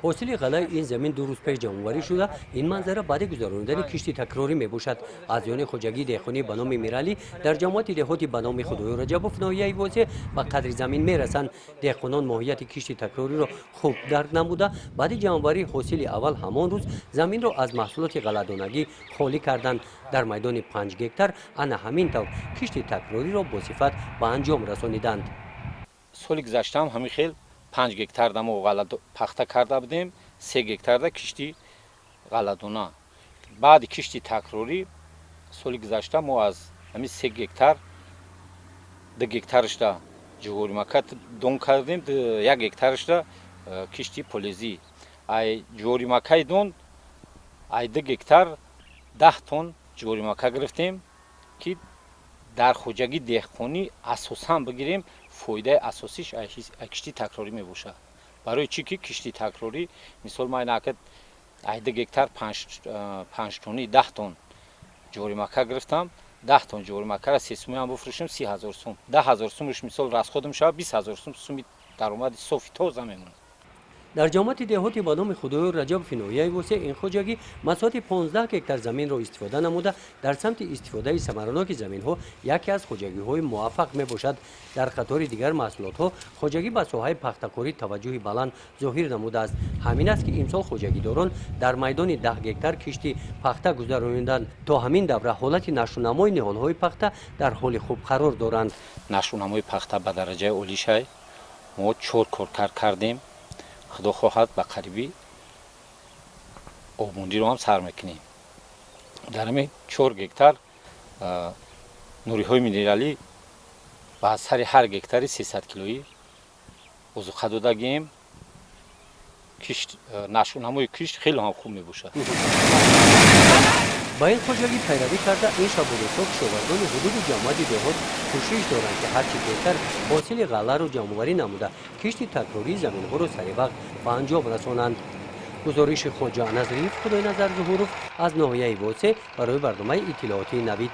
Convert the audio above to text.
Ҳосили ғаллаи ин замин 2 рӯз пеш ҷамъоварӣ шуда, ин манзара баъди гузаронидани кишти такрорӣ мебошад. Аз ёни хоҷагии деҳқонӣ ба номи Миралӣ дар ҷамоати деҳоти ба номи Худоёр Раҷабов ноҳияи Восеъ ба қадри замин мерасанд. Деҳқонон моҳияти кишти такрориро хуб дарк намуда, баъди ҷамъоварии ҳосили аввал ҳамон рӯз заминро аз маҳсулоти ғалладонагӣ холӣ карданд. Дар майдони 5 гектар ана ҳамин тавр кишти такрориро бо сифат ба анҷом расониданд. Соли гузаштаам ҳамин хел 5 гектарда мо пахта карда будем, 3 гектарда кишти ғалладона. Баъди кишти такрорӣ соли гузашта мо аз ҳамин 3 гектар 2 гектарашда ҷуворимака дон кардем, 1 гектарашда кишти полезӣ. Ай ҷуворимакаи дон ай 2 гектар 10 тонн ҷуворимака гирифтем, ки дар хоҷагии деҳқонӣ асосан бигирем, фоидаи асосиш кишти такрорӣ мебошад. Барои чӣ ки кишти такрорӣ, мисол, ман ака ай 2 гектар 5 тонни 10 тонн ҷуворимака гирифтам, 10 тонн ҷуворимакара 3 сумиам бифурӯшем, 30 000 сум, 10 000 сумаш, мисол, расход мешавад, 20 000 сум суми даромади софи тоза мемонад. Дар ҷамоати деҳоти ба номи Худоёр Раҷабови ноҳияи Восеъ ин хоҷагӣ масоҳати 15 гектар заминро истифода намуда, дар самти истифодаи самараноки заминҳо яке аз хоҷагиҳои муваффақ мебошад. Дар қатори дигар маҳсулотҳо хоҷагӣ ба соҳаи пахтакорӣ таваҷҷӯҳи баланд зоҳир намудааст. Ҳамин аст, ки имсол хоҷагидорон дар майдони 10 гектар кишти пахта гузарониданд. То ҳамин давра ҳолати нашъунамои ниҳолҳои пахта дар ҳоли хуб қарор доранд. Нашъунамои пахта ба дараҷаи олишай. Мо чор коркар кардем. Худо хоҳад, ба қарибӣ обмондиро ҳам сар мекунем. Дар ҳамин 4 гектар нуриҳои минералӣ ба сари ҳар гектари 300 килоӣ озуқа додагием. Кишт, нашъунамои кишт хеле ҳам хуб мебошад. Ба ин хоҷагӣ пайравӣ карда, ин шабу рӯзҳо кишоварзони ҳудуди ҷамоати деҳот кӯшиш доранд, ки ҳарчи беҳтар ҳосили ғалларо ҷамъоварӣ намуда, кишти такрории заминҳоро саривақт ба анҷом расонанд. Гузориши Хоҷа Назриев, Худойназар Зуҳуров аз ноҳияи Восеъ барои барномаи иттилоотии Навид.